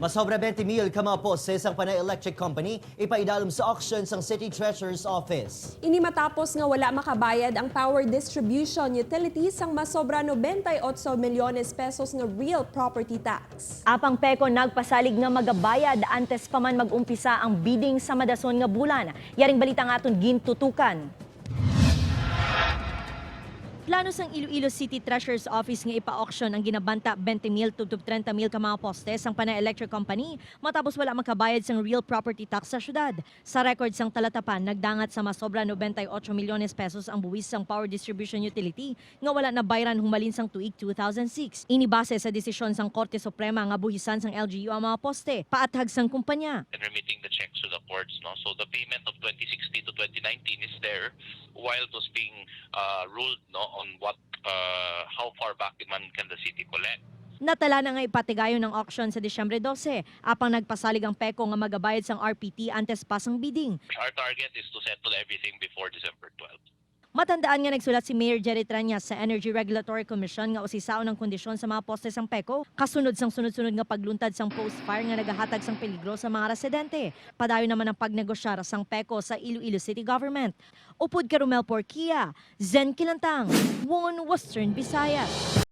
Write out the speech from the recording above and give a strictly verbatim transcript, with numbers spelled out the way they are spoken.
Masobra twenty mil ka mga poste sang Panay Electric Company ipaidalom sa auction sang City Treasurer's Office. Ini matapos nga wala makabayad ang power distribution utility sang masobra nobenta y otso milyones pesos nga real property tax. Apang PECO nagpasalig nga magabayad antes pa man mag-umpisa ang bidding sa madason nga bulan. Yaring balita nga aton gintutukan. Plano sang Iloilo City Treasurer's Office nga ipa-auction ang ginabanta twenty mil tubtob trenta mil ka mga poste sang Panay Electric Company matapos wala makabayad sang real property tax sa syudad. Sa record sang talatapan, nagdangat sa masobra nobenta y otso milyones pesos ang buwis sang power distribution utility nga wala nabayran humalin sang tuig two thousand six. Ini base sa desisyon sang Korte Suprema nga buhisan sang L G U ang mga poste paathag sang kumpanya. And remitting the checks to the courts, no? So the payment of twenty sixteen to twenty nineteen is there while it was being uh, ruled, no, on what, uh, how far back man can the city collect. Natala na nga ipatigayon ang auction sa Disyembre dose, apang nagpasalig ang PECO nga magabayad sang R P T antes pa sang bidding. Our target is to settle everything before December twelve. Matandaan nga nagsulat si Mayor Jerry Treñas sa Energy Regulatory Commission nga usisaon ang kondisyon sa mga poste sang PECO kasunod sang sunod-sunod nga pagluntad sang post fire nga nagahatag sang peligro sa mga residente. Padayon naman ang pagnegosyar sang PECO sa Iloilo City Government. Upod kay Romel Porquia, Zen Kilantang, One Western Visayas.